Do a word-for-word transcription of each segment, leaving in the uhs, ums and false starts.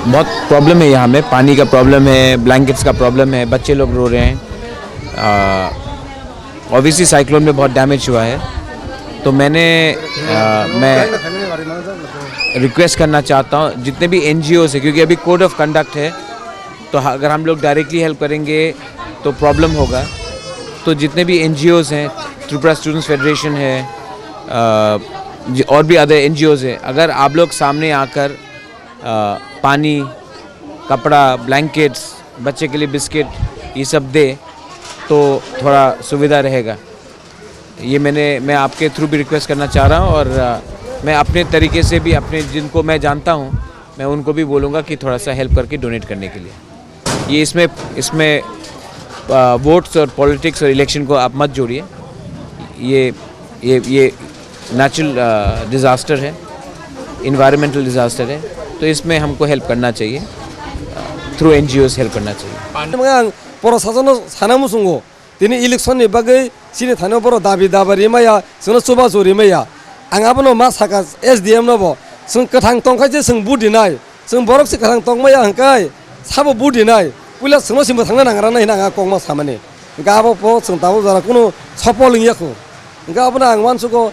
बहुत प्रॉब्लम है यहाँ में, पानी का प्रॉब्लम है, ब्लैंकेट्स का प्रॉब्लम है, बच्चे लोग रो रहे हैं। ऑब्वियसली साइक्लोन में बहुत डैमेज हुआ है, तो मैंने अ, मैं रिक्वेस्ट करना चाहता हूँ जितने भी एनजीओ है, क्योंकि अभी कोड ऑफ कंडक्ट है, तो ह- अगर हम लोग डायरेक्टली हेल्प करेंगे तो प्रॉब्लम होगा। तो जितने भी एनजीओ हैं, त्रिपुरा स्टूडेंट्स फेडरेशन है, अ, ज- और भी अदर एनजीओ हैं, अगर आप लोग सामने आकर अ, पानी, कपड़ा, ब्लैंकेट्स, बच्चे के लिए बिस्किट, ये सब दे तो थोड़ा सुविधा रहेगा। ये मैंने मैं आपके थ्रू भी रिक्वेस्ट करना चाह रहा हूँ और अ, मैं अपने तरीके से भी अपने जिनको मैं जानता हूँ, मैं उनको भी बोलूँगा कि थोड़ा सा हेल्प करके डोनेट करने के लिए। ये इसमें इसमें वोट्स और पॉलिटिक्स और इलेक्शन को आप मत जोड़िए। ये ये ये नेचुरल डिज़ास्टर है, इन्वायरमेंटल डिज़ास्टर है, तो इसमें हमको हेल्प करना चाहिए, थ्रू एनजीओ हेल्प करना चाहिए। Ang poro sajakno sana muchungo, tini election ni bagwi chini thani borok dabi dabi rimaya, chwngno chubachu rimaya. Ang abono ma saka S D M no bo, chwng kwthang tongkha je chwng vote rinai, chwng borok se kwthang tongmaya hwnkhe sabo vote rinai, puila chwngno se mwthangna nangra hinwi ang a kokma samani. Hwnkhe abo bo chwng tabuk jora kunu sopol wngya kho. Hwnkhe abono ang uansugo,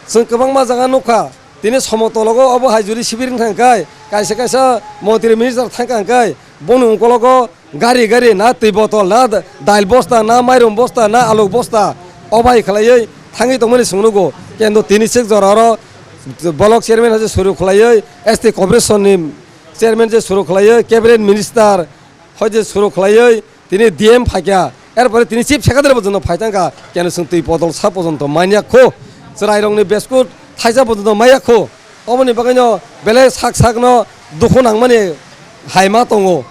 chwng kwbangma jaga nukha, tini somotologo obo hai juri sibiri wngkha hwnkhe, kaisa kaisa montri minister thangkha hwnkhe, boni ungkologo gari gari na twi botol, na da-, dail bosta, na mairum bosta, na aluk bosta, o bai khlaiwi thangwi tongmani chwng nugo. Kendo tini sik jora oro block chairman hai je suru khlaiwi, S T corporation ni chairman je suru khlaiwi, cabinet minister hai je suru khlaiwi, tini D M phaikha, er pore tini chief secretary bo jono phai thangkha, kendo chwng twi botol sa pojonto manya kho. Chwrairokni beskut thaisa pojonto maya kho. Oboni bagwino belai sak sakno dukhu nangmani hai ma tongo.